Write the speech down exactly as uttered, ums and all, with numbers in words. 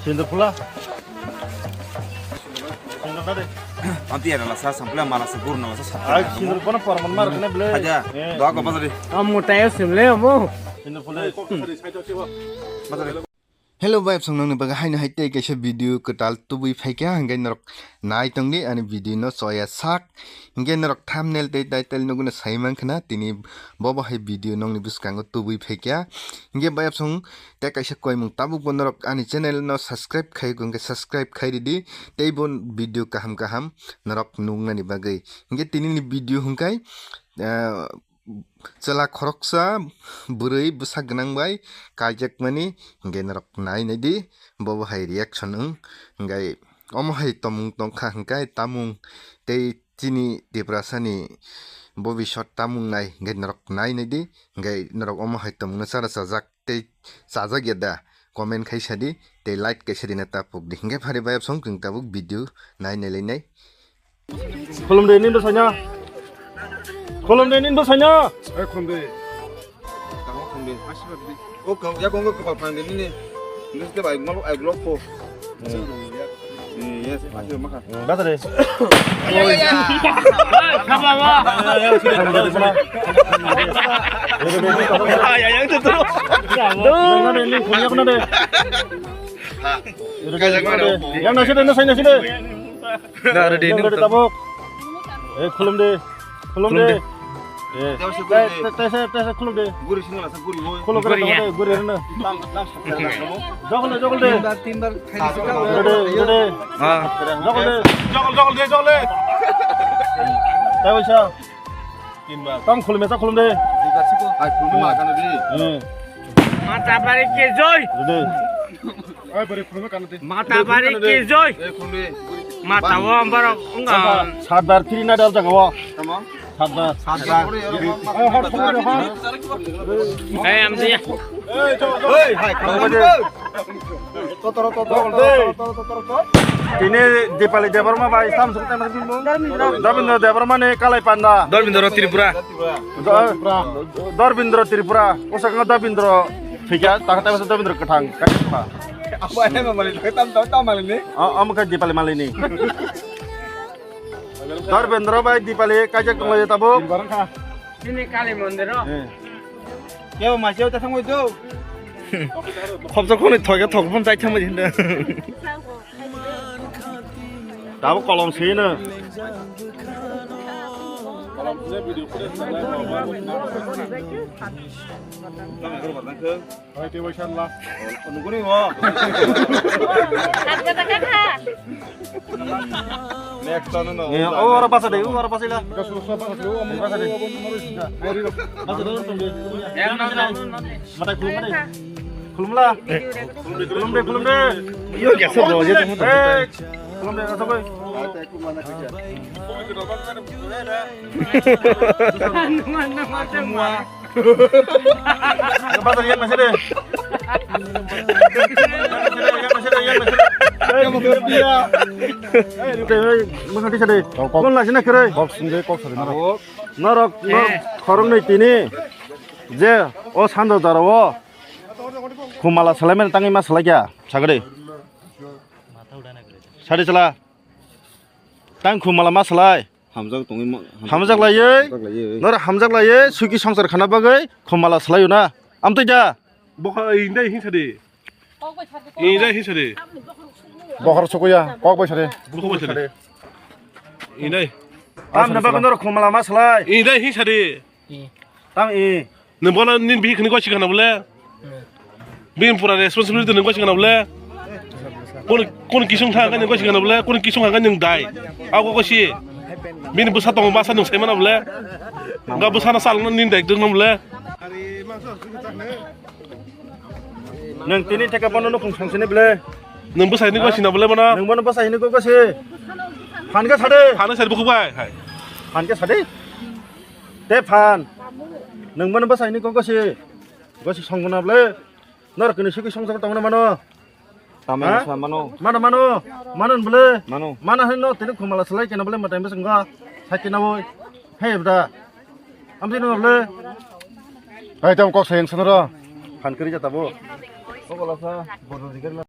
Sindur pula. Sindur tadi. Anti ada lasa sampai malah sebur nama sa. Ai, sindur pula parman mar kena bele. Aja. Eh. Doa ko bazari. Kamu tayo simle mo. Sindur pula. Bazari. Hello, vibe song nangni bagwi haino hai tei kaisa video kwtal tubui phaikha, hwnkhe norok nai tongdi ani video no choya sak. Hwnkhe norok thumbnail tei title nugwi no sai mankha na, tini bobo hai video nongni bwskango tubui phaikha. Hwnkhe vibe song tei kaisa koimung tabukbo norok ani channel no subscribe khai, hwnkhe subscribe khai ridi, tei bo video kaham kaham norok nuknani bagwi. Hwnkhe tinini video hwnkhe, ah, chwla khoroksa bwrwi bwsa gwnang bai kaijakmani, hwnkhe norok nai naidi, bobo hai reaction wng, hwnkhe omo hai tongmung tongkha, hwnkhe tamung tei chini Tiprasani bobisot tamung nai, hwnkhe norok nai naidi, hwnkhe norok omo hai tongmungno chara chajak tei chajak ya da, comment khai sadi, tei like kaisa rina ta pokdi. Hwnkhe phari vibe song chwng tabuk video nai nai lai nai. Khulumdi, nini bwsanya. Khulumdi, nini bwsanya. Eh, khulumdi. Tamo khulumdi. O, kau, ya, kau, kau, kau, pangdi, nini. Nini sete bai, malu, ai, blok ko. Hmm. Hmm, yes, pasti makha. Hmm, bata de. Khaba ba. Ay, ay, ay, tu, tu. Nang na de, nini khulumya ko na de. Yang nasi de, nasi, nasi de. Nang na de, nini tabuk. Eh, khulumdi. Khulumdi. Khulumdi. Eh, tesa, tesa, tesa khulumdi. Guri sini lah, guri boy. Khulum kena guri ya. Guri na. Jokol de, jokol de. Timbar, timbar, khai sika. Jokol de, jokol de. Ah. Jokol de. Jokol, jokol de, jokol de. Tayo sa. Timbar. Tang khulum, sa khulum de. Hai khulum ma kana di. Hmm. Mata bari ke joy. De. Oi, bari khulum kana di. Mata bari ke joy. Eh, khulum. Mata wo borok wngkha. Sardar three na dal jaga wo. Tamo? Sardar. Sardar. Eh, hor, hor, hor. Eh, amdi. Eh, hai, khulum de. Totoro, totoro, totoro, totoro, totoro. Tini Dipali Debbarma bai, Samsung Tama Bimbo. Dharmendra Debbarma ni Kalai Panda. Dharmendra Tripura. Do-, Dorbindro Tripura, o sakno Dorbindro thwikha, tang tang Dorbindro kwthang, kaisa. Abo ai ma mali, tam tam tam mali ni. O, omo khe Dipali mali ni. Dorbindro bai Dipali kaijak tonglaio tabuk. Sini Kali mondir o. Eh. Kebo masi o ta thangoi do. Khopsa khoni thoge thok phon chai thangbai hinda. Tabuk kolom sino. Kolom sino video footage. Hai, tei waisa la. Nuguri o. Next on no. Eh, o ora pasa de, o ora pasa la. Basa de, o ora pasa de. Matai khulum de. Khulum la. Khulum de, khulum de. Yo, ya se bo, ya se bo. Eh, khulum de, asa koi. Mana, mana, mana. Pasal yang masih deh. Yang masih deh, yang masih deh. Eh, dia. Eh, dia, eh, mana dia deh? Kau, kau. Kau lah sini kere. Kau sini, kau sini. Norok, norok, khorong ni tini. Je, o sando daro o. Khumala salai men tangi ma salai kya? Sagade. Sadi sala. Tang khumala ma salai. Hamjak tongwi ma, hamjak laiwi. Hamjak laiwi. Nor hamjak laiwi, suki songsar khana bagwi khumala salai na. Amtwi da. Bokha indai hing sadi. Indai hing sadi. Bokhor sukuya, kok bai sadi. Bokha bai sadi. Indai. Tam na bagwi nor khumala ma salai. Indai hing sadi. Tam i. Nwng bono nini bihik hwnwi gosik gana bole? Bini pura responsibility nwng gosik gana bole? Kono, kono kisung thang khe nwng gosik gana bole? Kono kisung thang khe nwng dai. Abo gosi. Bini bwsa tongo, bwsa nwng sai mano bole? Ga bwsano salno nini dai dwngno bole? Nwng tini theke bono nukhung songsini bole? Nwng bwsa hwnwi gosik na bole bono? Nwng bono bwsa hwnwi gosi. Phan khe sade. Phan khe sade bukhuk bai. Hai. Phan khe sade. Te phan. Nwng bono bwsa hwnwi kok gosi. Gosi songwna bole. Nor kini siki songsar tongna mano. Tamo. Ha? Sa mano. Mano, mano. Mano bole. Mano. Mano hwnno tini khumala salai kena bole matai bwswngo. Sakina boi. Hei bda. Amtwi no bole. Hai tam kok sayang sanro. Phan kri jata bo. Kok la sa. Bodo dikar la.